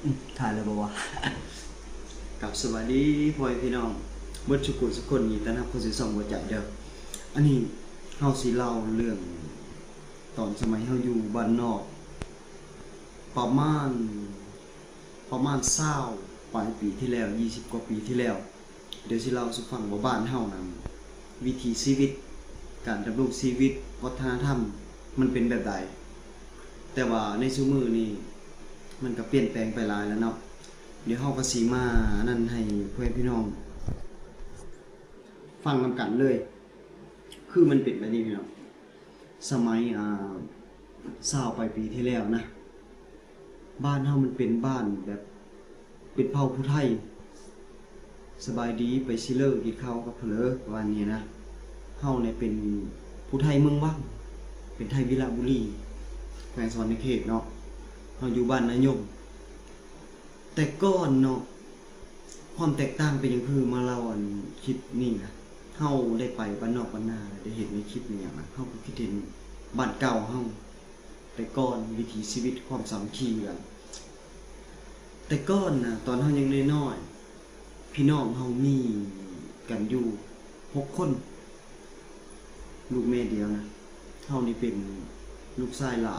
ອືມ ຖ່າຍແລ້ວບໍ່ວະ? ກັບສະບາຍດີພໍ່ແມ່ພີ່ນ້ອງເບິດສູ່ຜູ້ສູ່ຄົນ ຍິນດີຕ້ອນຮັບເຂົ້າສູ່ຊ່ອງບໍ່ຈັບເດີ້. ອັນນີ້ເຮົາຊິເລົ່າເລື່ອງຕອນສະໄໝເຮົາຢູ່ບ້ານນອກ ປະມານ ປະມານຊາວປາຍປີທີ່ແລ້ວ ຊາວກວ່າປີທີ່ແລ້ວ. ດຽວຊິເລົ່າສູ່ຟັງວ່າບ້ານເຮົານັ້ນ ວິຖີຊີວິດ ການດຳລົງຊີວິດ ວັດທະນະທຳ ມັນເປັນແບບໃດ. ແຕ່ວ່າໃນຊຸມື້ນີ້ມັນກໍປ່ຽນແປງໄປຫຼາຍແລ້ວເນາະ. ດຽວເຮົາກໍຊິມາອັນນັ້ນໃຫ້ພໍ່ແມ່ພີ່ນ້ອງຟັງນຳກັນເລີຍ. ຄືມັນເປັນແບບນີ້ພີ່ນ້ອງ. ສະໄໝ ອ່າ ຊາວປາຍປີທີ່ແລ້ວນະ ບ້ານເຮົາມັນເປັນບ້ານແບບເປັນເຜົ່າຜູ້ໄທ ສະບາຍດີ ໄປຊິເລີ ກິນເຂົ້າກັບເຜລີ ປະມານນີ້ນະ. ເຮົານີ້ເປັນຜູ້ໄທເມືອງວັງ ເປັນໄທວິລະບູລີ ແຂວງສະຫວັນນະເຂດເນາະ. ເຮົາຢູ່ບ້ານນາຍົມ. ແຕ່ກ່ອນເນາະ ຄວາມແຕກຕ່າງເປັນຫຍັງ ຄືມາເລົ່າອັນຄລິບນີ້ນະ ເຮົາໄດ້ໄປບ້ານນອກບ້ານນາ ໄດ້ເຫັນໃນຄລິບໃນຫຍັງນະ ເຮົາກໍຄິດເຫັນບ້ານເກົ່າເຮົາ ແຕ່ກ່ອນ ວິຖີຊີວິດ ຄວາມສາມັກຄີກັນ. ແຕ່ກ່ອນນະ ຕອນເຮົາຍັງນ້ອຍໆ ພີ່ນ້ອງເຮົາມີກັນຢູ່ຫົກຄົນ ລູກແມ່ດຽວນະ. ເຮົານີ້ເປັນລູກຊາຍຫຼ້າ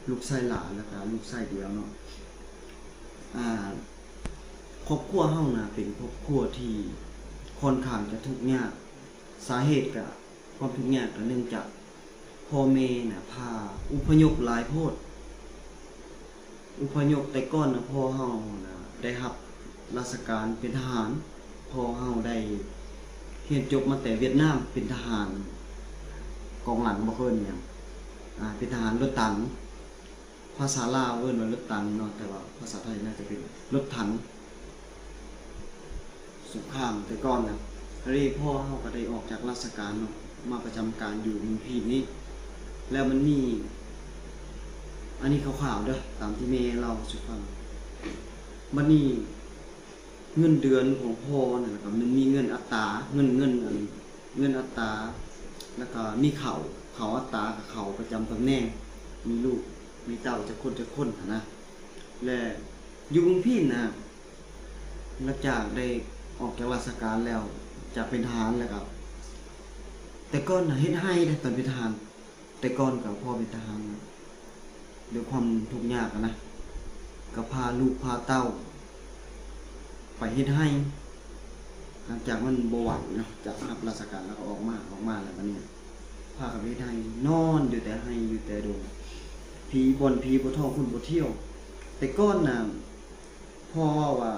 ລູກຊາຍຫຼ້າ ແລ້ວກະລູກຊາຍດຽວເນາະ. ອ່າ ຄອບຄົວເຮົານະ ເປັນຄອບຄົວທີ່ຄ່ອນຂ້າງຈະທຸກຍາກ. ສາເຫດກະ ຄວາມທຸກຍາກກະເນື່ອງຈາກພໍ່ແມ່ນະພາອົບພະຍົບຫຼາຍໂພດ. ອົບພະຍົບ ແຕ່ກ່ອນນະ ພໍ່ເຮົານະໄດ້ຮັບລາຊະການເປັນທະຫານ. ພໍ່ເຮົາໄດ້ຮຽນຈົບມາແຕ່ຫວຽດນາມ ເປັນທະຫານກອງຫຼັງ ບໍ່ ເອີ້ນຫຍັງ ອ່າ ເປັນທະຫານລົດຖັງ. ພາສາລາວເອີ້ນວ່າລົດຖັງເນາະ ແຕ່ວ່າພາສາໄທໜ້າຈະເປັນລົດຖັງ ສົງຄາມແຕ່ກ່ອນນະ. ແລ້ວພໍ່ເຮົາກໍໄດ້ອອກຈາກລາຊະການເນາະ ມາປະຈຳການຢູ່ເມືອງພີນນີ້. ແລ້ວມັນມີ ອັນນີ້ຄ່າວໆເດີ້ ຕາມທີ່ແມ່ເລົ່າສູ່ຟັງ. ບັດນີ້ ເງິນເດືອນຂອງພໍ່ນັ້ນ ແລ້ວກໍມັນມີເງິນອັດຕາ ເງິນ ເງິນ ອັນ ເງິນອັດຕາ ແລ້ວກໍມີເຂົ້າ ເຂົ້າອັດຕາ ກໍເຂົ້າປະຈຳຕຳແໜ່ງ ມີລູກມີເຕົ້າຈັກຄົນຈັກຄົນຫັ້ນນະ. ແລະ ຢູ່ເມືອງພີນນະ ຫຼັງຈາກໄດ້ອອກຈາກລາຊະການແລ້ວ ຈາກເປັນທະຫານແລ້ວກໍ ແຕ່ກ່ອນນະເຮັດໄຮ່ເດ້ ຕອນເປັນທະຫານ. ແຕ່ກ່ອນກໍພໍ່ເປັນທະຫານ ດ້ວຍຄວາມທຸກຍາກຫັ້ນນະ ກໍພາລູກພາເຕົ້າໄປເຮັດໄຮ່. ຫຼັງຈາກມັນບໍ່ໄຫວເນາະ ຈາກຮັບລາຊະການແລ້ວກໍອອກມາ ອອກມາແລ້ວບັດນີ້ພາກັນໄປເຮັດໄຮ່ ນອນຢູ່ແຕ່ໄຮ່ຢູ່ແຕ່ດົງ ຜີບ່ອນຜີບໍ່ທ້ອງຄົນບໍ່ທ່ຽວ. ແຕ່ກ່ອນນະ ພໍ່ເວົ້າວ່າ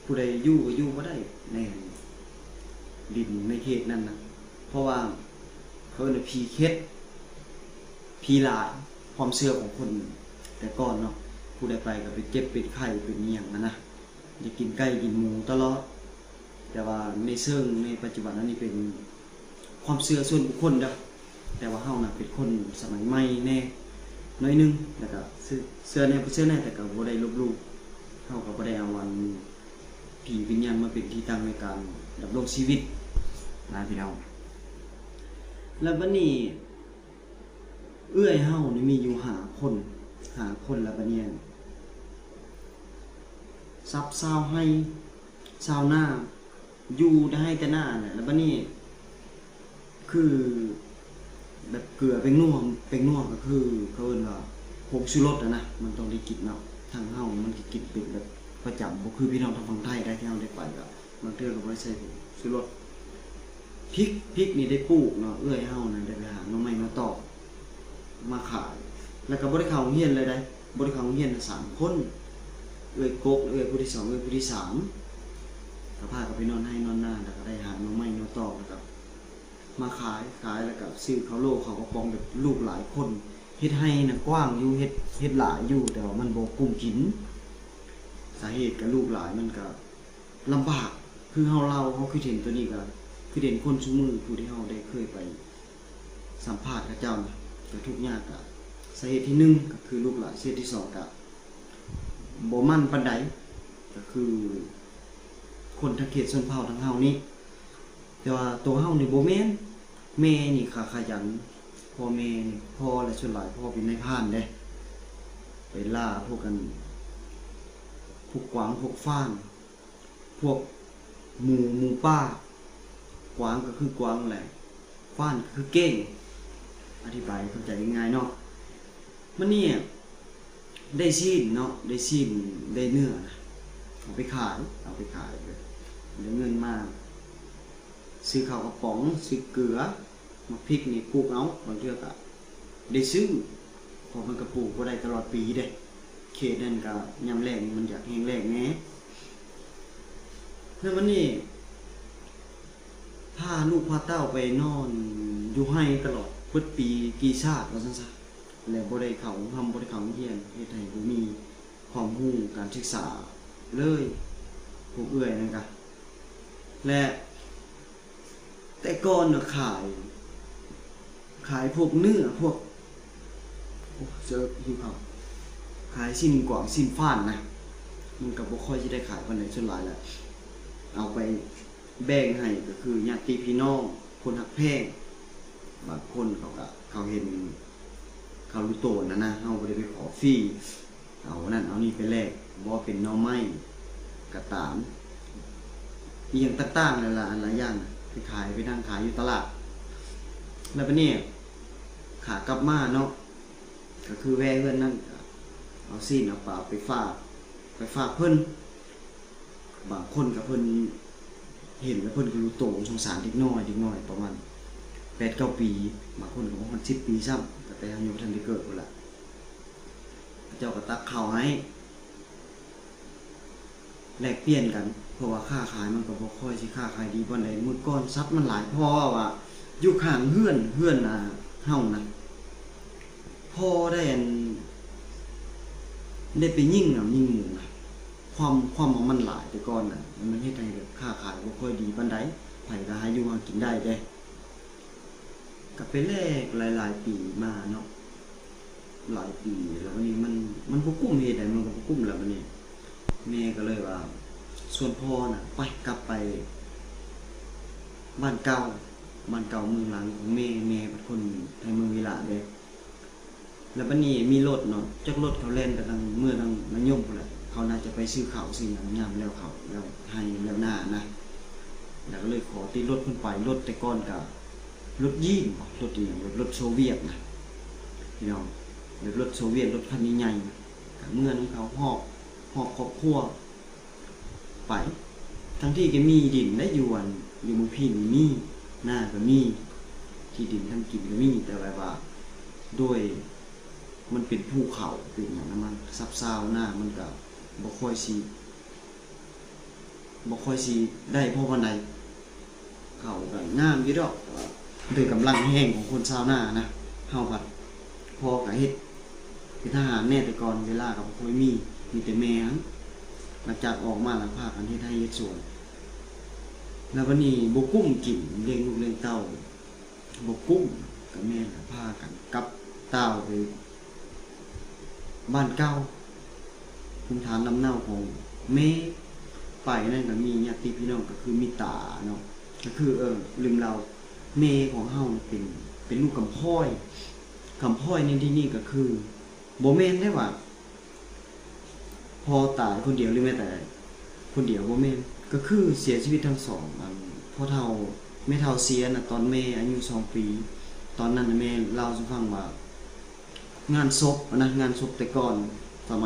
ຜູ້ໃດຢູ່ກໍຢູ່ບໍ່ໄດ້ໃນດິນໃນເຂດນັ້ນນະ ເພາະວ່າເຂົາເອີ້ນວ່າຜີເຂັດ ຜີຫຼາຍ ຄວາມເຊື່ອຂອງຄົນແຕ່ກ່ອນເນາະ. ຜູ້ໃດໄປກໍໄປເຈັບເປັນໄຂ້ເປັນອີ່ຫຍັງຫັ້ນນະ ຢາກກິນໄກ່ກິນໝູຕະຫຼອດ. ແຕ່ວ່າໃນເຊີງໃນປັດຈຸບັນອັນນີ້ເປັນ ຄວາມເຊື່ອສ່ວນບຸກຄົນເດີ້ ແຕ່ວ່າເຮົານະເປັນຄົນສະໄໝໃໝ່ແດ່ໜ້ອຍໜຶ່ງ ແລ້ວກະເຊື່ອ ເຊື່ອແດ່ບໍ່ເຊື່ອແດ່ ແຕ່ກະບໍ່ໄດ້ລົບຫຼູ່. ເຮົາກະບໍ່ໄດ້ເອົາອັນຜີວິນຍານມາເປັນທີ່ຕັ້ງໃນການດຳລົງຊີວິດນະພີ່ນ້ອງ. ແລ້ວບັດນີ້ເອື້ອຍເຮົານີ້ມີຢູ່ຫ້າຄົນ ຫ້າຄົນ ແລ້ວບັດນີ້ ສັບຊາວໄຮ່ຊາວນາ ຢູ່ແຕ່ໄຮ່ແຕ່ນາແຫຼະ. ແລ້ວບັດນີ້ຄືແບບເກືອແປ້ງນົວ ແປ້ງນົວກໍຄືເຂົາເອີ້ນວ່າຜົງຊູລົດຫັ້ນນະ ມັນຕ້ອງໄດ້ກິນເນາະ. ທາງເຮົາມັນກໍກິນເປັນແບບປະຈຳ ບໍ່ຄືພີ່ນ້ອງທາງຝັ່ງໄທໃດ ທີ່ເຮົາໄດ້ໄປກໍບາງເທື່ອກໍບໍ່ໄດ້ໃສ່ຜົງຊູລົດ. ພິກ ພິກນີ້ໄດ້ປູກເນາະ ເອື້ອຍເຮົານະໄດ້ໄປຫາໜໍ່ໄມ້ໜໍ່ຕອກ ມາຂາຍ ແລ້ວກໍບໍ່ໄດ້ເຂົ້າໂຮງຮຽນເລີຍໃດ ບໍ່ໄດ້ເຂົ້າໂຮງຮຽນນະສາມຄົນ ເອື້ອຍກົກ ເອື້ອຍຜູ້ທີສອງ ເອື້ອຍຜູ້ທີສາມ ກໍພາກັນໄປນອນໄຮ່ນອນນາ ແລ້ວກໍໄດ້ຫາໜໍ່ໄມ້ໜໍ່ຕອກ ແລ້ວກໍມາຂາຍ ຂາຍແລ້ວກໍຊື້ເຂົ້າໂລເຂົ້າກະປ໋ອງ ແບບລູກຫຼາຍຄົນ ເຮັດໄຮ່ນະກວ້າງຢູ່ ເຮັດ ເຮັດຫຼາຍຢູ່ ແຕ່ວ່າມັນບໍ່ກຸ້ມກິນ ສາເຫດກໍລູກຫຼາຍ ມັນກໍລຳບາກ ຄືເຮົາເລົ່າ ເຮົາຄິດເຫັນໂຕນີ້ກໍ ຄືເຫັນຄົນຊຸມື້ ຜູ້ທີ່ເຮົາໄດ້ເຄີຍໄປ ສຳພາດເຂົາເຈົ້ານະ ກໍທຸກຍາກ ກະສາເຫດທີໜຶ່ງກໍຄືລູກຫຼາຍ ສາເຫດທີສອງກະບໍ່ໝັ້ນປານໃດ ກໍຄືຄົນທາງເຂດຊົນເຜົ່າທາງເຮົານີ້. ແຕ່ວ່າໂຕເຮົານີ້ບໍ່ແມ່ນ ແມ່ນີ້ຂະ ຂະຫຍັນ ພໍ່ແມ່ນີ້ ພໍ່ແຫຼະ ສ່ວນຫຼາຍພໍ່ເປັນນາຍພານເດ້ ໄປ ລ່າພວກ ອັນ ພວກກວາງ ພວກຟານ ພວກໝູ ໝູປ່າ. ກວາງກໍຄືກວາງແຫຼະ ຟານກໍຄືເກ້ງ. ອະທິບາຍໃຫ້ເຂົ້າໃຈງ່າຍໆເນາະ. ມື້ນີ້ໄດ້ຊີ້ນເນາະ ໄດ້ຊີ້ນ ໄດ້ເນື້ອນະ ເອົາໄປຂາຍ ເອົາໄປຂາຍ ໄດ້ເງິນມາ ຊື້ເຂົ້າກະປ໋ອງ ຊື້ເກືອ ໝາກພິກນີ້ປູກເອົາ ບາງເທື່ອກະໄດ້ຊື້ ເພາະມັນກະປູກບໍ່ໄດ້ຕະຫຼອດປີເດ້. ເຂດນັ້ນກະຍາມແລ້ງມັນຢາກແຫ້ງແລ້ງແດ່. ແລ້ວມື້ນີ້ ພາລູກພາເຕົ້າໄປນອນຢູ່ໄຮ່ຕະຫຼອດເບິດປີກີ້ຊາດວ່າຊັ້ນຊະ ແລະ ບໍ່ໄດ້ເຂົ້າໂຮງຮ່ຳ ບໍ່ໄດ້ເຂົ້າໂຮງຮຽນ ເຮັດໃຫ້ບໍ່ມີຄວາມຮູ້ການສຶກສາເລີຍ ພວກເອື້ອຍນັ້ນກະ ແລະ ແຕ່ກ່ອນນະຂາຍ ຂາຍພວກເນື້ອ ພວກ ໂອ້ ເຈີ ຫິວເຂົ້າ ຂາຍຊີ້ນກວາງຊີ້ນຟານນະ ມັນກໍບໍ່ຄ່ອຍຊິໄດ້ຂາຍປານໃດ ສ່ວນຫຼາຍແຫຼະ ເອົາໄປແບ່ງໃຫ້ ກໍຄືຍາດຕິພີ່ນ້ອງ ຄົນຮັກແພງ ບາງຄົນເຂົາກໍ ເຂົາເຫັນ ເຂົາຮູ້ໂຕນະນະ ເຮົາບໍ່ໄດ້ໄປຂໍຟຣີ ເອົານັ້ນເອົານີ້ໄປແລກ ບໍ່ວ່າເປັນໜໍ່ໄມ້ກໍຕາມ ອີ່ຫຍັງຕ່າງໆຫຼາຍໆອັນຫຼາຍຢ່າງ ໄປຂາຍ ໄປນັ່ງຂາຍຢູ່ຕະຫຼາດ. ແລ້ວບາດນີ້ຂາກັບມາເນາະ ກໍຄືແວ່ເຮືອນນັ້ນ ເອົາຊີ້ນເອົາປາໄປຝາກ ໄປຝາກເພິ່ນ. ບາງຄົນກໍເພິ່ນເຫັນແລ້ວເພິ່ນກໍຮູ້ໂຕ ສົງສານເດັກນ້ອຍ ເດັກນ້ອຍປະມານແປດເກົ້າປີ ບາງຄົນກໍບໍ່ຮອດສິບປີຊ້ຳ ຕັ້ງແຕ່ເຮົາຍັງບໍ່ທັນໄດ້ເກີດພຸ້ນລະ ເຂົາເຈົ້າກໍຕັກເຂົ້າໃຫ້ ແລກປ່ຽນກັນ ເພາະວ່າຄ້າຂາຍມັນກໍບໍ່ຄ່ອຍຊິຄ້າຂາຍດີປານໃດ. ມື້ກ່ອນສັດມັນຫຼາຍ ເພາະວ່າຢູ່ຂ້າງເຮືອນ ເຮືອນ ອ່າ ເຮົານະ ພໍໄດ້ ອັນ ໄດ້ໄປຍິງນຳຍິງໝູນະ ຄວາມ ຄວາມວ່າມັນຫຼາຍແຕ່ກ່ອນນະ ມັນເຮັດໃຫ້ແບບຄ້າຂາຍບໍ່ຄ່ອຍດີປານໃດ ໃຜກໍຫາຢູ່ຫາກິນໄດ້ເດ້. ກໍໄປແລກຫຼາຍໆປີມາເນາະ ຫຼາຍປີແລ້ວ ບາດນີ້ມັນ ມັນບໍ່ກຸ້ມ ເຮັດໃດມັນກໍບໍ່ກຸ້ມແລ້ວ. ບາດນີ້ແມ່ກໍເລີຍວ່າ ຊວນພໍ່ນະ ໄປ ກັບໄປບ້ານເກົ່າ ບ້ານເກົ່າເມືອງຫຼັງຂອງແມ່ ແມ່ເປັນຄົນໄທເມືອງວິລະເດ້. ແລ້ວບາດນີ້ມີລົດເນາະ ຈັກລົດເຂົາແລ່ນໄປທາງເມືອງທາງນາຍົມພຸ້ນແຫຼະ ເຂົາໜ້າຈະໄປຊື້ເຂົ້າຊື້ຫຍັງ ຍາມແລ້ວເຂົ້າແລ້ວໄຮ່ແລ້ວນານະ ແລ້ວກໍເລີຍຂໍຕິດລົດເພິ່ນໄປ. ລົດແຕ່ກ່ອນກະລົດຢີນບໍ ລົດອີ່ຫຍັງ ແບບລົດໂຊວຽດນະ ພີ່ນ້ອງ ແບບລົດໂຊວຽດ ລົດຄັນໃຫຍ່ໆ ກະເມືອນຳເຂົາ ຮອບ ຮອບຄອບຄົວ ໄປ ທັງທີ່ກໍມີດິນໄດ້ຢູ່ ອັນ ຢູ່ເມືອງພີນນີ້ມີ ນາກໍມີ ທີ່ດິນທຳກິນກໍມີ ແຕ່ແບບວ່າ ໂດຍ ມັນເປັນພູເຂົາ ເປັນຫຍັງນະ ມັນຊາບຊາວ ນາມັນກໍບໍ່ຄ່ອຍຊິ ບໍ່ຄ່ອຍຊິໄດ້ພໍປານໃດ. ເຂົາກໍງາມຢູ່ດອກ ແຕ່ວ່າໂດຍກຳລັງແຮງຂອງຄົນຊາວນານະ ເຮົາພັດ ພໍ່ກໍເຮັດ ເປັນທະຫານແດ່ແຕ່ກ່ອນ ເວລາກໍບໍ່ຄ່ອຍມີ ມີແຕ່ແມ່ຫັ້ນ ຫຼັງຈາກອອກມາແລ້ວພາກັນເຮັດໄຮ່ເຮັດສວນ ແລ້ວບາດນີ້ບໍ່ກຸ້ມກິນ ລ້ຽງລູກລ້ຽງເຕົ້າບໍ່ກຸ້ມ ກໍແມ່ນລະພາກັນກັບຕ່າວໄປ ບ້ານເກົ່າ ພູມຖານລຳເນົາຂອງແມ່ ໄປນັ້ນກໍມີຍາດຕິພີ່ນ້ອງ ກໍຄືມີຕາເນາະ ກໍຄື ເອີ ລືມເລົ່າ ແມ່ຂອງເຮົາເປັນ ເປັນລູກກຳພ້ອຍ ກຳພ້ອຍໃນທີ່ນີ້ກໍຄື ບໍ່ແມ່ນໄດ້ວ່າພໍ່ຕາຍຄົນດຽວ ຫຼືແມ່ຕາຍຄົນດຽວ ບໍ່ແມ່ນ ກໍຄືເສຍຊີວິດທັງສອງ ອັນ ພໍ່ເຖົ້າ ແມ່ເຖົ້າເສຍນະ ຕອນແມ່ອາຍຸສອງປີ ຕອນນັ້ນນະ ແມ່ເລົ່າສູ່ຟັງວ່າ ງານສົບນະ ງານສົບແຕ່ກ່ອນ ສະໄໝ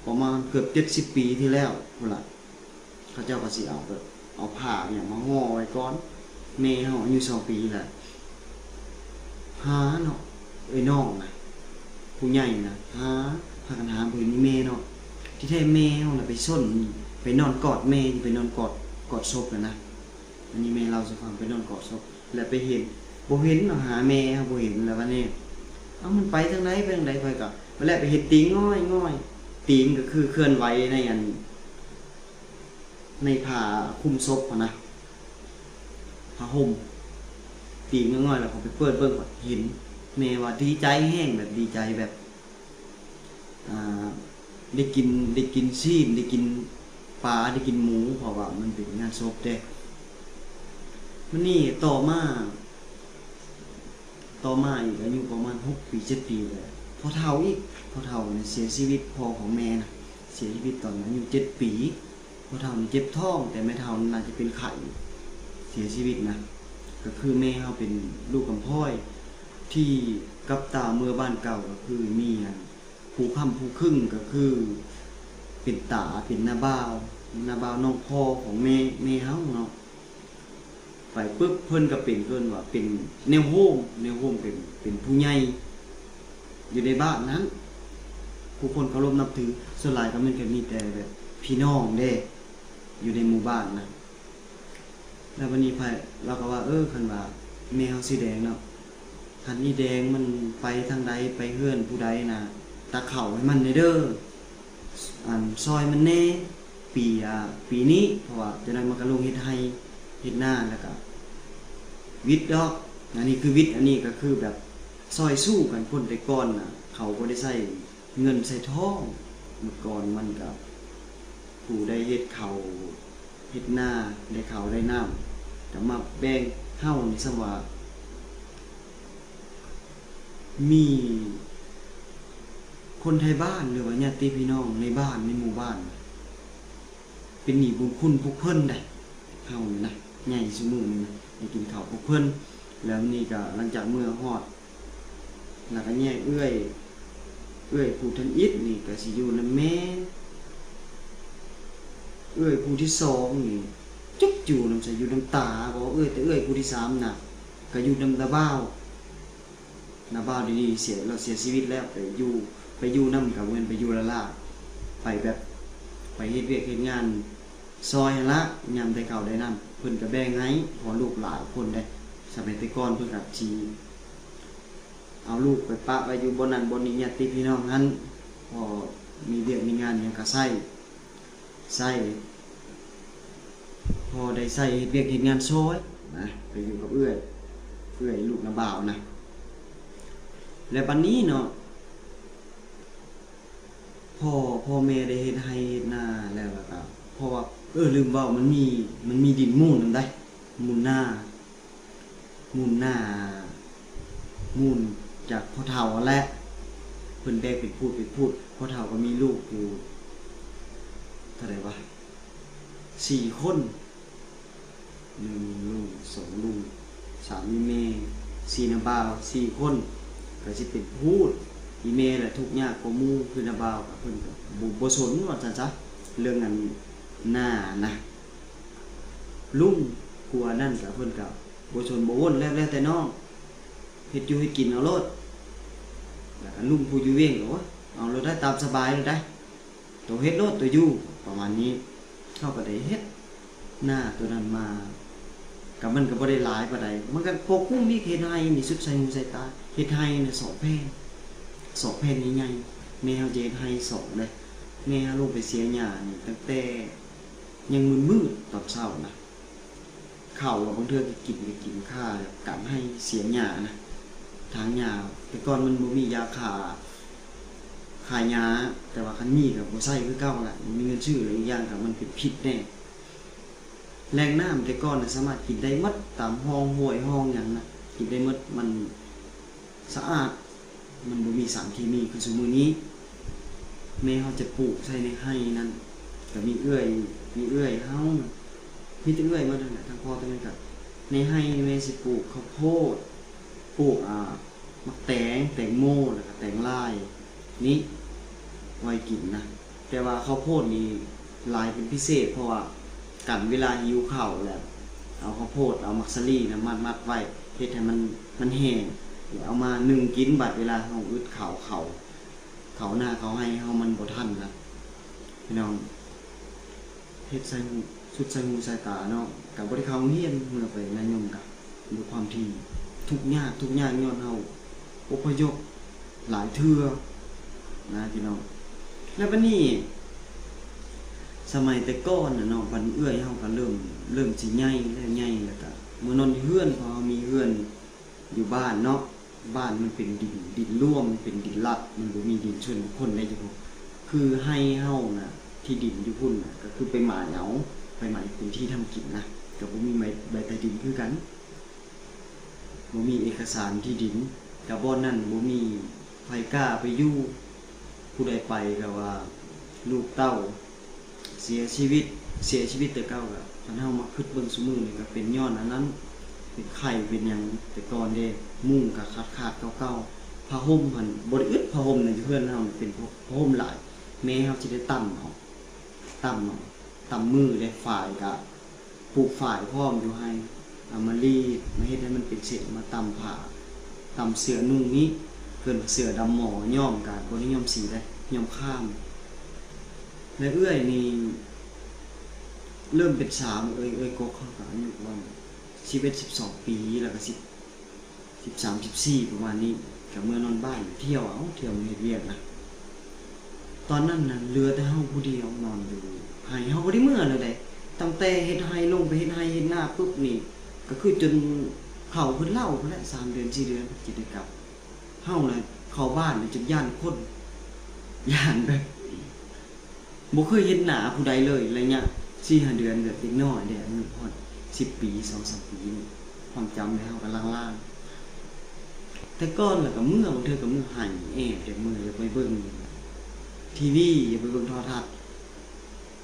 ປະມານເກືອບເຈັດສິບປີທີ່ແລ້ວພຸ້ນລະ ເຂົາເຈົ້າກໍຊິເອົາແບບ ເອົາຜ້າອີ່ຫຍັງມາຫໍ່ໄວ້ກ່ອນ ແມ່ເຮົາອາຍຸສອງປີແຫຼະ ຫາເນາະ ເອີຍນ້ອງນະ ຜູ້ໃຫຍ່ນະ ຫາ ພາກັນຫາ ບໍ່ເຫັນມີແມ່ເນາະ ທີ່ແທ້ແມ່ເຮົານະໄປຊົນ ໄປນອນກອດແມ່ ໄປນອນກອດ ກອດສົບນະ ອັນນີ້ແມ່ເລົ່າສູ່ຟັງ ໄປນອນກອດສົບ ແລ້ວໄປເຫັນ ບໍ່ເຫັນເນາະ ຫາແມ່ເຮົາບໍ່ເຫັນ ແລ້ວບາດນີ້ ເອົ້າ ມັນໄປທາງໃດ ໄປທາງໃດ ຂ້ອຍກໍ ບາດແລ້ວໄປເຫັນຕີນງ່ອຍໆ ຕີນກໍຄືເຄື່ອນໄຫວໃນ ອັນ ໃນຜ້າຄຸມສົບຫັ້ນນະ ຜ້າຫົ່ມ ຕີນງ່ອຍໆ ແລ້ວຂ້ອຍໄປເປີດເບິ່ງ ເຫັນ ແມ່ວ່າດີໃຈແຮງ ແບບດີໃຈແບບ ອ່າ ໄດ້ກິນ ໄດ້ກິນຊີ້ນ ໄດ້ກິນປາ ໄດ້ກິນໝູ ເພາະວ່າມັນເປັນງານສົບເດ້. ບາດນີ້ຕໍ່ມາ ຕໍ່ມາອີກອາຍຸປະມານຫົກປີ ເຈັດປີແຫຼະ ພໍ່ເຖົ້າອີກ ພໍ່ເຖົ້ານີ້ເສຍຊີວິດ ພໍ່ຂອງແມ່ນະ ເສຍຊີວິດຕອນອາຍຸເຈັດປີ. ພໍ່ເຖົ້ານີ້ເຈັບທ້ອງ ແຕ່ແມ່ເຖົ້ານີ້ໜ້າຈະເປັນໄຂ້ ເສຍຊີວິດນະ. ກໍຄືແມ່ເຮົາເປັນລູກກຳພ້ອຍ ທີ່ກັບຕາເມືອບ້ານເກົ່າ ກໍຄືມີອັນ ຜູ້ຄ້ຳຜູ້ຄຶງ ກໍຄືເປັນຕາ ເປັນນ້າບ່າວ ນ້າບ່າວນ້ອງພໍ່ຂອງແມ່ ແມ່ເຮົາເນາະ. ໄປປຶບເພິ່ນກໍເປັນ ເອີ້ນວ່າເປັນແນວໂຮມ ແນວໂຮມເປັນ ເປັນຜູ້ໃຫຍ່ຢູ່ໃນບ້ານນັ້ນ ຜູ້ຄົນເຄົາລົບນັບຖື. ສ່ວນຫຼາຍກໍແມ່ນ ກໍມີແຕ່ແບບພີ່ນ້ອງເດ້ ຢູ່ໃນໝູ່ບ້ານນະ. ແລ້ວບັດນີ້ໃຜ ລາວກໍວ່າ ເອີ ຄັນວ່າແມ່ເຮົາຊື່ແດງເນາະ ຄັນອີ່ແດງມັນໄປທາງໃດ ໄປເຮືອນຜູ້ໃດນະ ຕັກເຂົ້າໃຫ້ມັນແດ່ເດີ ອັນ ຊ່ອຍມັນແດ່ ປີ ອາ ປີນີ້ ເພາະວ່າຈະໄດ້ມັນກໍລົງເຮັດໄຮ່ເຮັດນາ ແລ້ວກໍຫວິດດອກ. ອັນນີ້ຄືຫວິດ ອັນນີ້ກໍຄືແບບຊ່ອຍສູ້ກັນ. ຄົນແຕ່ກ່ອນນະ ເຂົາບໍ່ໄດ້ໃຊ້ເງິນໃຊ້ທອງ. ເມື່ອກ່ອນມັນກໍ ຜູ້ໃດເຮັດເຂົ້າເຮັດນາ ໄດ້ເຂົ້າໄດ້ນ້ຳ ກໍມາແບ່ງ. ເຮົານີ້ສ່ຳວ່າ ມີຄົນໄທບ້ານ ຫຼືວ່າຍາດຕິພີ່ນ້ອງໃນບ້ານ ໃນໝູ່ບ້ານ ເປັນໜີ້ບຸນຄຸນພວກເພິ່ນໃດ. ເຮົານີ້ນະ ໃຫຍ່ຊຸມື້ນີ້ນະ ໄດ້ກິນເຂົ້າພວກເພິ່ນ. ແລ້ວນີ້ກໍຫຼັງຈາກເມືອຮອດ ແລ້ວກໍແຍກເອື້ອຍ ເອື້ອຍຜູ້ທຳອິດນີ້ກໍຊິຢູ່ນຳແມ່ ເອື້ອຍຜູ້ທີສອງນີ້ຈັກຢູ່ນຳໃຜ ຢູ່ນຳຕາບໍ ເອື້ອຍ ແຕ່ເອື້ອຍຜູ້ທີສາມນະ ກໍຢູ່ນຳນ້າບ່າວ. ນ້າບ່າວດຽວນີ້ເສຍ ລາວເສຍຊີວິດແລ້ວ ໄປຢູ່ ໄປຢູ່ນຳກໍບໍ່ແມ່ນໄປຢູ່ລ້າໆ ໄປແບບ ໄປເຮັດວຽກເຮັດງານຊ່ອຍຫັ້ນລະ. ຍາມໄດ້ເຂົ້າໄດ້ນ້ຳ ເພິ່ນກໍແບ່ງໃຫ້ ເພາະລູກຫຼາຍຄົນເດ້. ສະໄໝແຕ່ກ່ອນເພິ່ນກໍຊິເອົາລູກໄປປະໄວ້ຢູ່ບ່ອນນັ້ນບ່ອນນີ້ ຍາດຕິພີ່ນ້ອງຫັ້ນ ພໍມີວຽກມີງານຫຍັງກໍໃຊ້ ໃຊ້ ພໍໄດ້ໃຊ້ເຮັດວຽກເຮັດງານຊ່ອຍນະ ໄປຢູ່ກັບເອື້ອຍ ເອື້ອຍລູກນ້າບ່າວນະ. ແລ້ວບັດນີ້ເນາະ ພໍ ພໍແມ່ໄດ້ເຮັດໄຮ່ເຮັດນາແລ້ວ ແລ້ວກໍ ເພາະວ່າ ເອີ ລືມເວົ້າ ມັນມີ ມັນມີດິນມູນນຳໃດ ມູນນາ ມູນນາ ມູນຈາກພໍ່ເຖົ້າຫັ້ນແຫຼະ ເພິ່ນແບ່ງເປັນພູດເປັນພູດ. ພໍ່ເຖົ້າກໍມີລູກຢູ່ເທົ່າໃດວະ ສີ່ຄົນ ໜຶ່ງລຸງ ສອງລຸງ ສາມອີ່ແມ່ ສີ່ນ້າບ່າວ ສີ່ຄົນ ກໍຊິເປັນພູດ. ອີ່ແມ່ລະທຸກຍາກກວ່າໝູ່ ຄືນ້າບ່າວ ກໍເພິ່ນກໍບໍ່ ບໍ່ສົນວ່າຊັ້ນຊະ ເລື່ອງອັນນານະ. ລຸງຜູ້ອັນນັ້ນກະເພິ່ນກະບໍ່ສົນບໍ່ວົນ ແລ້ວ ແລ້ວແຕ່ນ້ອງ ເຮັດຢູ່ເຮັດກິນເອົາໂລດ. ແລ້ວກະລຸງຜູ້ຢູ່ວຽງກະ ໂອ້ຍ ເອົາໂລດໄດ໋ ຕາມສະບາຍໂລດໄດ໋ ໂຕເຮັດໂລດໂຕຢູ່ ປະມານນີ້. ເຮົາກະໄດ້ເຮັດນາໂຕນັ້ນມາ ກະມັນກະບໍ່ໄດ້ຫຼາຍປານໃດ ມັນກະພໍກຸ້ມອີກ. ເຮັດໄຮ່ນີ້ສຸດໃສ່ຫູໃສ່ຕາ ເຮັດໄຮ່ນີ້ສອງແຜ່ນ ສອງແຜ່ນໃຫຍ່ໆ ແມ່ເຮົາຈະເຮັດໄຮ່ສອງເດ້. ແມ່ເຮົາລົງໄປເສຍຫຍ້ານີ້ຕັ້ງແຕ່ ຍັງມືດໆຕອນເຊົ້ານະ ເຂົ້າວ່າບາງເທື່ອກໍກິນ ກໍກິນຄາກາງໄຮ່ເສຍຫຍ້ານະ ຖາງຫຍ້າ. ແຕ່ກ່ອນມັນບໍ່ມີຢາຂ້າ ຂ້າຫຍ້າ ແຕ່ວ່າຄັນມີກໍບໍ່ໃຊ້ຄືເກົ່າລະ ບໍ່ມີເງິນຊື້ ແລະ ອີກຢ່າງກໍມັນເປັນພິດແດ່. ແຫຼ່ງນ້ຳແຕ່ກ່ອນນະ ສາມາດກິນໄດ້ໝົດ ຕາມຮ່ອງຫ້ວຍຮ່ອງຫຍັງນະ ກິນໄດ້ໝົດ ມັນ ສະອາດ ມັນບໍ່ມີສານເຄມີຄືຊຸມື້ນີ້. ແມ່ເຮົາຈະປູກໃສ່ໃນໄຮ່ນັ້ນ ກະມີເອື້ອຍ ມີເອື້ອຍເຮົາ ມີແຕ່ເອື້ອຍໝົດຫັ້ນແຫຼະ ທັງພໍ່ທັງແມ່. ກະໃນໄຮ່ນີ້ແມ່ຊິປູກເຂົ້າໂພດ ປູກ ອາ ໝາກແຕງ ແຕງໂມ ແລ້ວກະແຕງລາຍນີ້ ໄວ້ກິນນະ. ແຕ່ວ່າເຂົ້າໂພດນີ້ຫຼາຍເປັນພິເສດ ເພາະວ່າກັນເວລາຫິວເຂົ້າ ແລ້ວເອົາເຂົ້າໂພດ ເອົາໝາກສາລີນະ ມັດໆໄວ້ ເຮັດໃຫ້ມັນ ມັນແຫ້ງ ແລ້ວເອົາມາໜຶ້ງກິນ. ບາດເວລາເຮົາອຶດເຂົ້າ ເຂົ້າ ເຂົ້ານາເຂົ້າໄຮ່ເຮົາມັນບໍ່ທັນນະ ພີ່ນ້ອງ. ເຮັດໃສ່ຫູ ສຸດໃສ່ຫູໃສ່ຕາເນາະ ກະບໍ່ໄດ້ເຂົ້າໂຮງຮຽນ. ເມື່ອໄປນາຍົມກະ ດ້ວຍຄວາມທີ່ທຸກຍາກ ທຸກຍາກຍ້ອນເຮົາອົບພະຍົບຫຼາຍເທື່ອນະ ພີ່ນ້ອງ. ແລ້ວບັດນີ້ ສະໄໝແຕ່ກ່ອນນະເນາະ ບັດເອື້ອຍເຮົາກະເລີ່ມ ເລີ່ມຊິໃຫຍ່ແລ້ວ ໃຫຍ່ແລ້ວກະມານອນຢູ່ເຮືອນ ເພາະເຮົາມີເຮືອນຢູ່ບ້ານເນາະ. ບ້ານມັນເປັນດິນ ດິນລວມ ເປັນດິນລັດ ມັນບໍ່ມີດິນສ່ວນບຸກຄົນໃດຈັ່ງຊີ້. ຄືໄຮ່ເຮົານະ ທີ່ດິນຢູ່ພຸ້ນນະ ກະຄືໄປໝາຍເອົາ ໄປໝາຍເປັນທີ່ທຳກິນນະ ກະບໍ່ມີໃບ ໃບຕາດິນຄືກັນ ບໍ່ມີເອກະສານທີ່ດິນ. ກະບ່ອນນັ້ນບໍ່ມີ ໃຜກ້າໄປຢູ່ ຜູ້ໃດໄປກໍວ່າລູກເຕົ້າເສຍຊີວິດ ເສຍຊີວິດແຕ່ເກົ່າ. ກໍຄັນເຮົາມາຄິດເບິ່ງຊຸມື້ນີ້ ກໍເປັນຍ້ອນອັນນັ້ນ ເປັນໄຂ້ເປັນຫຍັງແຕ່ກ່ອນເດ້. ມຸ້ງກໍຂາດໆເກົ່າໆ ຜ້າຫົ່ມຫັ້ນບໍ່ໄດ້ອຶດ. ຜ້າຫົ່ມໃນເຮືອນເຮົານີ້ເປັນຜ້າຫົ່ມຫຼາຍ ແມ່ເຮົາຊິໄດ້ຕຳເອົາ ຕຳເອົາ ຕຳມືເດ້. ຝ້າຍກະ ປູກຝ້າຍພ້ອມຢູ່ໄຮ່ ເອົາມາລີດ ມາເຮັດໃຫ້ມັນເປັນເສັ້ນ ມາຕຳຜ້າ ຕຳເສື້ອນຸ່ງນີ້ ເອີ້ນວ່າເສື້ອດຳໝໍ້. ຍ້ອມກະບໍ່ໄດ້ຍ້ອມສີເດ້ ຍ້ອມຄາມ. ແລະເອື້ອຍນີ້ເລີ່ມເປັນສາວ ເອື້ອຍ ເອື້ອຍກົກເຮົາກະອາຍຸປະມານສິບເອັດ ສິບສອງປີ ແລ້ວກະສິບ ສິບສາມ ສິບສີ່ ປະມານນີ້ ກະເມືອນອນບ້ານ ທ່ຽວເອົາ ທ່ຽວມາເຮັດວຽກນະ. ຕອນນັ້ນນະ ເຫຼືອແຕ່ເຮົາຜູ້ດຽວນອນຢູ່ໄຮ່. ເຮົາບໍ່ໄດ້ເມືອເລີຍເດ້ ຕັ້ງແຕ່ເຮັດໄຮ່ ລົງໄປເຮັດໄຮ່ເຮັດນາປຶບນີ້ ກະຄືຈົນເຂົ້າເພິ່ນເລົ່າພຸ້ນແຫຼະ ສາມເດືອນ ສີ່ເດືອນ ຈຶ່ງໄດ້ກັບ. ເຮົານະເຂົ້າບ້ານຈົນຢ້ານຄົນ ຢ້ານແບບ ບໍ່ເຄີຍເຫັນໜ້າຜູ້ໃດເລີຍ ໄລຍະສີ່ຫ້າເດືອນ ແບບເດັກນ້ອຍເດ້ ອາຍຸຮອດສິບປີ ສອງສາມປີ ນີ້ ຄວາມຈຳໃນເຮົາກໍລາງໆ. ແຕ່ກ່ອນລະກໍເມືອ ບາງເທື່ອກໍເມືອໄຫ້ແອບ ຢາກເມືອ ຢາກໄປເບິ່ງທີວີ ຢາກໄປເບິ່ງໂທລະທັດ.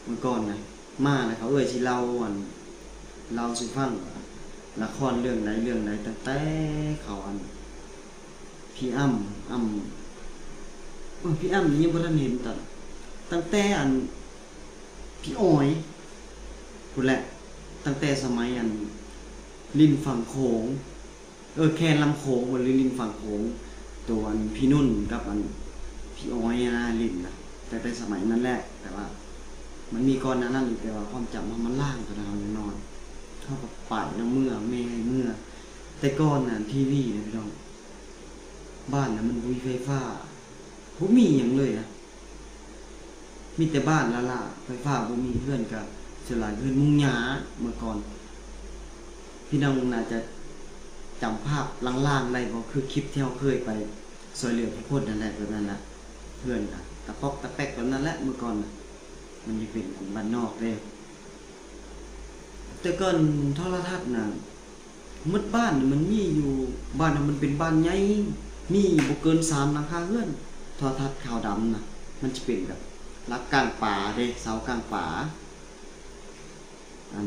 ເມື່ອກ່ອນນະ ມາແລ້ວເຂົາເອີ່ຍຊິເລົ່າ ອັນ ເລົ່າສູ່ຟັງວ່າລະຄອນເລື່ອງໃດເລື່ອງໃດ ຕັ້ງແຕ່ເຂົາ ອັນ ພີ່ອ້ຳ ອ້ຳ ເອີ ພີ່ອ້ຳນີ້ຍັງບໍ່ທັນເຫັນ ຕອນ ຕັ້ງແຕ່ ອັນ ພີ່ອອຍພຸ້ນແຫຼະ ຕັ້ງແຕ່ສະໄໝ ອັນ ລິ້ນຝັ່ງໂຂງ ເອີ ແຄນລຳໂຂງ ຫຼື ລິ້ນຝັ່ງໂຂງ ໂຕ ອັນ ພີ່ນຸ່ນກັບ ອັນ ພີ່ອອຍຫັ້ນນະ ຫຼິ້ນນະ ຕັ້ງແຕ່ສະໄໝນັ້ນແຫຼະ. ແຕ່ວ່າມັນມີກ່ອນໜ້ານັ້ນອີກ ແຕ່ວ່າຄວາມຈຳເຮົາມັນລາງ ຕອນເຮົາຍັງນ້ອຍ ເຮົາກໍໄປນຳເມືອ ແມ່ໃຫ້ເມືອ. ແຕ່ກ່ອນນະ ທີວີນະ ພີ່ນ້ອງ ບ້ານນະມັນບໍ່ມີໄຟຟ້າ ບໍ່ມີຫຍັງເລີຍນະ ມີແຕ່ບ້ານລ້າໆ ໄຟຟ້າບໍ່ມີ. ເຮືອນກະສ່ວນຫຼາຍເຮືອນມຸງຫຍ້າເມື່ອກ່ອນ. ພີ່ນ້ອງໜ້າຈະຈຳພາບລາງໆໄດ້ບໍ່ ຄືຄລິບທີ່ເຮົາເຄີຍໄປຊ່ວຍເຫຼືອຜູ້ຄົນນັ້ນແຫຼະ ແບບນັ້ນລະ. ເຮືອນກະຕະປອກຕະແປກແບບນັ້ນແຫຼະ ເມື່ອກ່ອນນະ ມັນຍັງເປັນບ້ານນອກເດ້. ແຕ່ກ່ອນໂທລະທັດນະ ໝົດບ້ານມັນມີຢູ່ ບ້ານນະມັນເປັນບ້ານໃຫຍ່ ມີບໍ່ເກີນສາມຫຼັງຄາເຮືອນ. ໂທລະທັດຂາວດຳນະ ມັນຈະເປັນແບບຫຼັກກ້າງປາເດ້ ເສົາກ້າງປາ ອັນ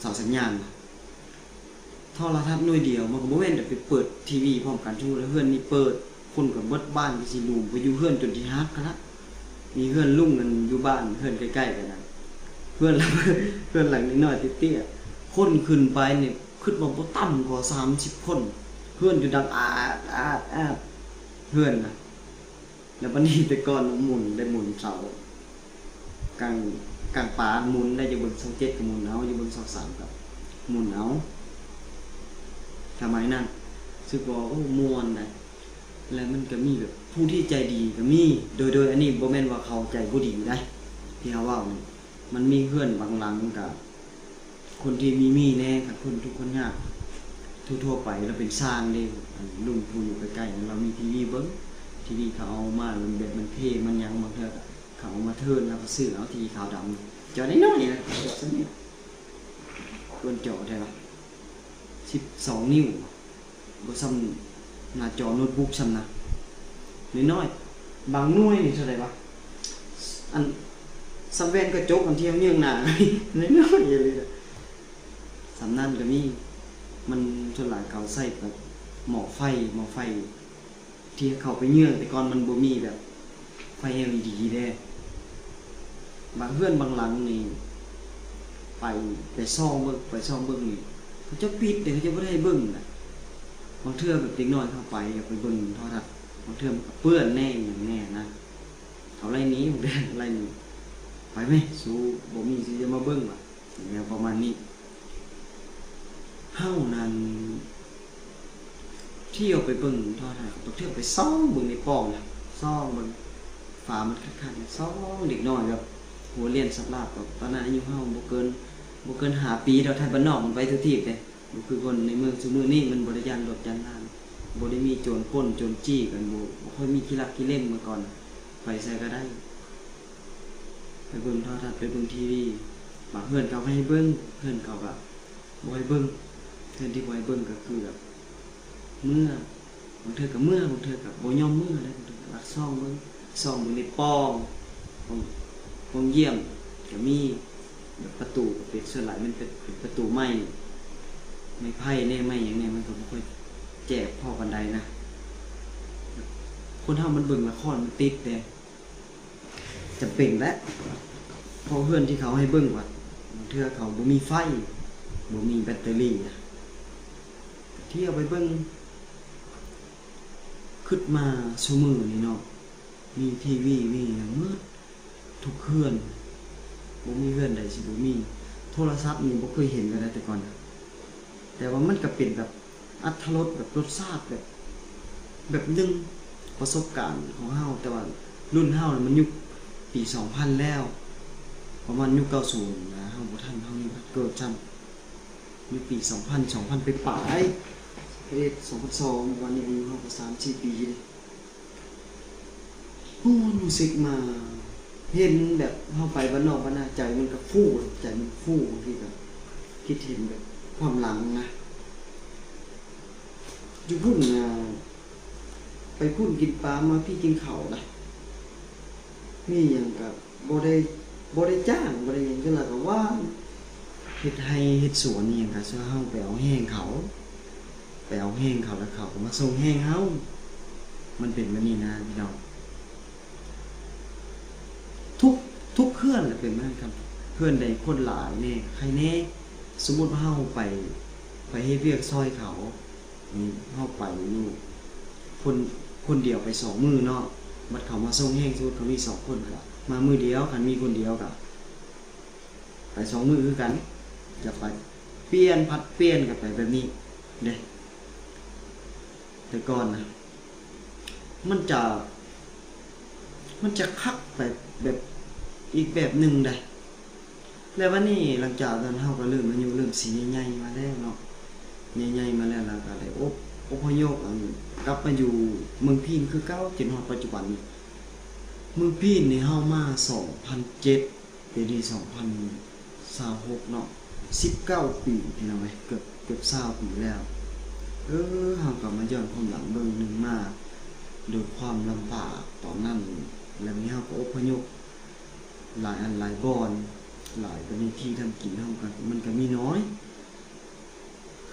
ເສົາສັນຍານນະ. ໂທລະທັດໜ່ວຍດຽວ ມັນກໍບໍ່ແມ່ນແບບໄປເປີດທີວີພ້ອມກັນ ສົມມຸດວ່າເຮືອນນີ້ເປີດ ຄົນກໍເບິດບ້ານກໍຊິຫຼຸມໄປຢູ່ເຮືອນຈົນຊິຫັກຫັ້ນລະ. ມີເຮືອນລຸງນັ້ນຢູ່ບ້ານ ເຮືອນໃກ້ໆກັນນະ ເຮືອນ ເຮືອນຫຼັງນ້ອຍໆເຕ້ຍໆ ຄົນຂຶ້ນໄປນີ້ ຄິດວ່າບໍ່ຕ່ຳກວ່າສາມສິບຄົນ ເຮືອນຢູ່ດັງອາດອາດອາດ ເຮືອນນະ. ແລ້ວບັດນີ້ແຕ່ກ່ອນໝູນໄດ້ໝູນເສົາ ກາງ ກາງປາໝູນໄດ້ ຢູ່ເບິ່ງຊ່ອງເຈັດກໍໝູນເອົາ ຢູ່ເບິ່ງຊ່ອງສາມກໍໝູນເອົາ. ສະໄໝນັ້ນ ຮູ້ສຶກວ່າ ໂອ້ ມ່ວນໄດ໋ ແລະມັນກໍມີແບບຜູ້ທີ່ໃຈດີກໍມີ ໂດຍ ໂດຍອັນນີ້ບໍ່ແມ່ນວ່າເຂົາໃຈບໍ່ດີໄດ໋ ທີ່ເຮົາເວົ້ານີ້ ມັນມີເຮືອນບາງຫຼັງກໍ ຄົນທີ່ມີ ມີແດ່ ຄັນຄົນທຸກຄົນຍາກທົ່ວໆໄປ ລາວເປັນຊ່າງເດ້ ອັນລຸງຜູ້ຢູ່ໃກ້ໆນັ້ນ ລາວມີທີວີເບິ່ງ ທີວີເຂົາເອົາມາ ແບບມັນເພ ມັນຫຍັງ ບາງເທື່ອກໍເຂົາເອົາມາເທີນ ລາວກໍຊື້ເອົາ ທີວີຂາວດຳ ຈໍນ້ອຍໆນະ ຈໍສ່ຳນີ້ ເບິ່ງຈໍໄດ້ລະ ສິບສອງນິ້ວ ບໍ່ສ່ຳໜ້າຈໍໂນ້ດບຸກສ່ຳນະ ນ້ອຍໆ ບາງໜ່ວຍນີ້ເທົ່າໃດວະ ອັນ ສ່ຳແວ່ນກະຈົກ ອັນທີ່ເຮົາເຍີ້ງໜ້າ ນ້ອຍໆອີ່ຫຼີ ສ່ຳນັ້ນກໍມີ. ມັນສ່ວນຫຼາຍເຂົາໃຊ້ແບບໝໍ້ໄຟ ໝໍ້ໄຟທີ່ເຂົາໄປເຍີ້ງ ແຕ່ກ່ອນມັນບໍ່ມີແບບ ໄຟແອລອີດີເດ້ ບາງເຮືອນບາງຫຼັງນີ້ ໄປ ໄປສ່ອງເບິ່ງ ໄປສ່ອງເບິ່ງນີ້ ເຂົາເຈົ້າປິດເດ້ ເຂົາເຈົ້າບໍ່ໄດ້ໃຫ້ເບິ່ງນະ. ບາງເທື່ອແບບເດັກນ້ອຍເຮົາໄປ ຢາກໄປເບິ່ງໂທລະທັດ ບາງເທື່ອມັນກໍເປື້ອນແດ່ ຫຍັງແດ່ນະ ເຂົາໄລ່ໜີ ບາງເທື່ອໄລ່ໜີ ໄປແມ ສູບໍ່ມີ ສູຢ່າມາເບິ່ງ ວ່າແນວປະມານນີ້. ເຮົານັ້ນ ທ່ຽວໄປເບິ່ງໂທລະທັດ ບາງເທື່ອໄປສ່ອງເບິ່ງໃນປ່ອງນະ ສ່ອງເບິ່ງ ຝາມັນຂັດໆ ສ່ອງເດັກນ້ອຍແບບຫົວລ້ຽນສັບຫຼາບ ຕອນນັ້ນອາຍຸເຮົາບໍ່ເກີນ ບໍ່ເກີນຫ້າປີດອກ ໄທບ້ານນອກມັນໄປທຸກທີບເດ້ ບໍ່ຄືຄົນໃນເມືອງຊຸມື້ນີ້ ມັນບໍ່ໄດ້ຢ້ານລົດຢ້ານລາ ບໍ່ໄດ້ມີໂຈນປຸ້ນໂຈນຈີ້ກັນ ບໍ່ ບໍ່ຄ່ອຍມີຂີ້ລັກຂີ້ເລັນເມື່ອກ່ອນ ໄປໃສກໍໄດ້ ໄປເບິ່ງໂທລະທັດ ໄປເບິ່ງທີວີ ບາງເຮືອນເຂົາກໍໃຫ້ເບິ່ງ ເຮືອນເຂົາກໍ ບໍ່ໃຫ້ເບິ່ງ ເຮືອນທີ່ບໍ່ໃຫ້ເບິ່ງກໍຄືແບບເມືອ ບາງເທື່ອກໍເມືອ ບາງເທື່ອກໍບໍ່ຍອມເມືອເດ້ ບາງເທື່ອກໍລັກຊອງເບິ່ງ ຊອງເບິ່ງໃນປ່ອງ ປ່ອງ ປ່ອງຢ້ຽມກໍມີ. ແບບປະຕູກໍເປັນ ສ່ວນຫຼາຍມັນເປັນ ເປັນປະຕູໄມ້ ໄມ້ໄຜ່ແດ່ ໄມ້ຫຍັງແດ່ ມັນກໍບໍ່ຄ່ອຍແຈບພໍປານໃດນະ. ຄົນເຮົາມັນເບິ່ງລະຄອນມັນຕິດເດ້ ຈຳເປັນແຫຼະ ເພາະເຮືອນທີ່ເຂົາໃຫ້ເບິ່ງວ່າ ບາງເທື່ອເຂົາບໍ່ມີໄຟ ບໍ່ມີແບັດເຕີຣີນະ ທີ່ເອົາໄປເບິ່ງ. ຄິດມາຊຸມື້ນີ້ເນາະ ມີທີວີ ມີຫຍັງໝົດທຸກເຮືອນ ບໍ່ມີເຮືອນໃດຊິບໍ່ມີ. ໂທລະສັບນີ້ບໍ່ເຄີຍເຫັນເລີຍນະແຕ່ກ່ອນນະ ແຕ່ວ່າມັນກໍເປັນແບບ ອັດຖະລົດແບບລົດຊາດແບບ ແບບໜຶ່ງ ປະສົບການຂອງເຮົາ. ແຕ່ວ່າລຸ້ນເຮົານະ ມັນຍຸກປີສອງພັນແລ້ວ ປະມານຍຸກເກົ້າສິບນະ ເຮົາບໍ່ທັນ ເຮົາຍັງບໍ່ທັນເກີດຊ້ຳ. ຢູ່ປີສອງພັນ ສອງພັນປາຍໆ ເອັດ ສອງພັນສອງ ປະມານນີ້ ອາຍຸເຮົາກໍສາມສີ່ປີເດ້. ໂອ້ ຮູ້ສຶກມາເຫັນແບບເຮົາໄປບ້ານນອກບ້ານນາ ໃຈມັນກໍຟູ ໃຈມັນຟູ ບາງທີກໍຄິດເຫັນແບບຄວາມຫຼັງນະ. ຢູ່ພຸ້ນນະ ໄປພຸ້ນກິນປາ ມາພີ້ກິນເຂົ້ານະ ມີຫຍັງກໍບໍ່ໄດ້ ບໍ່ໄດ້ຈ້າງ ບໍ່ໄດ້ຫຍັງ ສ່ວນຫຼາຍກໍຫວ່ານ ເຮັດໄຮ່ເຮັດສວນອີ່ຫຍັງກໍເຊື່ອເຮົາໄປເອົາແຮງເຂົາ ໄປເອົາແຮງເຂົາ ແລ້ວເຂົາກໍມາສົ່ງແຮງເຮົາ. ມັນເປັນແບບນີ້ນະພີ່ນ້ອງ ທຸກ ທຸກເຮືອນແຫຼະເປັນແບບນັ້ນ. ຄັນເຮືອນໃດຄົນຫຼາຍແດ່ ໄຄແນ່. ສົມມຸດວ່າເຮົາໄປ ໄປເຮັດວຽກຊ່ອຍເຂົາ ນີ້ ເຮົາໄປຢູ່ຄົນ ຄົນດຽວໄປສອງມື້ເນາະ ບັດເຂົາມາສົ່ງແຮງ ສົມມຸດເຂົາມີສອງຄົນ ກໍມາມື້ດຽວ ຄັນມີຄົນດຽວກໍໄປສອງມື້ຄືກັນ ຈະໄປປ່ຽນ ຜັດປ່ຽນກັນໄປແບບນີ້ເດ້. ແຕ່ກ່ອນນະ ມັນຈະ ມັນຈະຄັກໄປແບບ ອີກແບບໜຶ່ງໃດ໋. ແລ້ວບັດນີ້ ຫຼັງຈາກນັ້ນເຮົາກໍເລີ່ມອາຍຸເລີ່ມຊິໃຫຍ່ໆມາແລ້ວເນາະ ໃຫຍ່ໆມາແລ້ວ ແລ້ວກໍໄດ້ອົບ ອົບພະຍົບ ອັນ ກັບມາຢູ່ເມືອງພີນຄືເກົ່າ ຈົນຮອດປັດຈຸບັນນີ້. ເມືອງພີນນີ້ເຮົາມາສອງພັນເຈັດ ປີນີ້ສອງພັນຊາວຫົກເນາະ ສິບເກົ້າປີ ພີ່ນ້ອງເອີຍ ເກືອບ ເກືອບຊາວປີແລ້ວ. ເອີ ເຮົາກໍມາຍ້ອນຄວາມຫຼັງເບິ່ງໜຶ່ງມາ ໂດຍຄວາມລຳບາກຕອນນັ້ນ ແລ້ວນີ້ເຮົາກໍອົບພະຍົບຫຼາຍອັນຫຼາຍບ່ອນ ຫຼາຍ ບັດນີ້ທີ່ທຳກິນເຮົາກໍ ມັນກໍມີໜ້ອຍ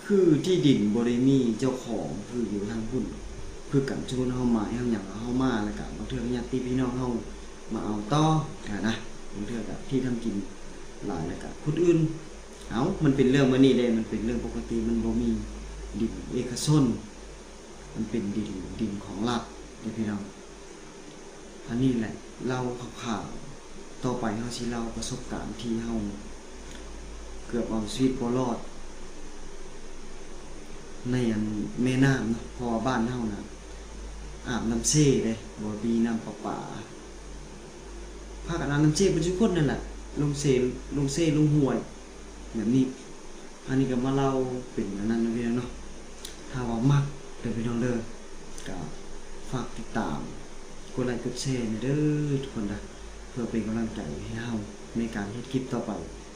ຄືທີ່ດິນບໍ່ໄດ້ມີເຈົ້າຂອງ ຄືຢູ່ທາງພຸ້ນຄືກັນ. ສົມມຸດເຮົາໝາຍເຮົາຫຍັງ ເຮົາມາ ແລ້ວກະບາງເທື່ອຍາດຕິພີ່ນ້ອງເຮົາມາເອົາຕໍ່ຫັ້ນນະ ບາງເທື່ອກະທີ່ທຳກິນຫຼາຍ ແລ້ວກະຄົນອື່ນເອົາ. ມັນເປັນເລື່ອງແບບນີ້ເດ້ ມັນເປັນເລື່ອງປົກກະຕິ ມັນບໍ່ມີດິນເອກະຊົນ ມັນເປັນດິນ ດິນຂອງລັດເດ້ພີ່ນ້ອງ. ອັນນີ້ແຫຼະ ເລົ່າຄ່າວໆ ຕໍ່ໄປເຮົາຊິເລົ່າປະສົບການທີ່ເຮົາເກືອບເອົາຊີວິດບໍ່ລອດໃນອັນແມ່ນ້ຳເນາະ ເພາະວ່າບ້ານເຮົານະອາບນ້ຳເຊເດ້ ບໍ່ມີນ້ຳປະປາ ພາກັນອາບນ້ຳເຊເບິດທຸກຄົນນັ້ນແຫຼະ ລົງເຊ ລົງເຊ ລົງຫ້ວຍ ແບບນີ້. ອັນນີ້ກໍມາເລົ່າເປັນອັນນັ້ນເນາະພີ່ນ້ອງເນາະ. ຖ້າວ່າມັກເດີພີ່ນ້ອງເດີ ກໍຝາກຕິດຕາມ ກົດໄລກົດແຊແດ່ເດີທຸກຄົນເດີ ເພື່ອເປັນກຳລັງໃຈໃຫ້ເຮົາໃນການເຮັດຄລິບຕໍ່ໄປ.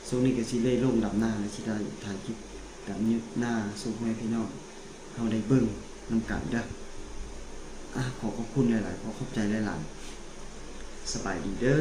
ຊ່ວງນີ້ກໍຊິໄດ້ລົງດຳນາ ແລະ ຊິໄດ້ຖ່າຍຄລິບການຍາມໜ້າສົ່ງໃຫ້ພີ່ນ້ອງເຮົາໄດ້ເບິ່ງນຳກັນເດີ. ອາ ຂໍຂອບຄຸນຫຼາຍໆ ຂໍຂອບໃຈຫຼາຍໆ. ສະບາຍດີເດີ.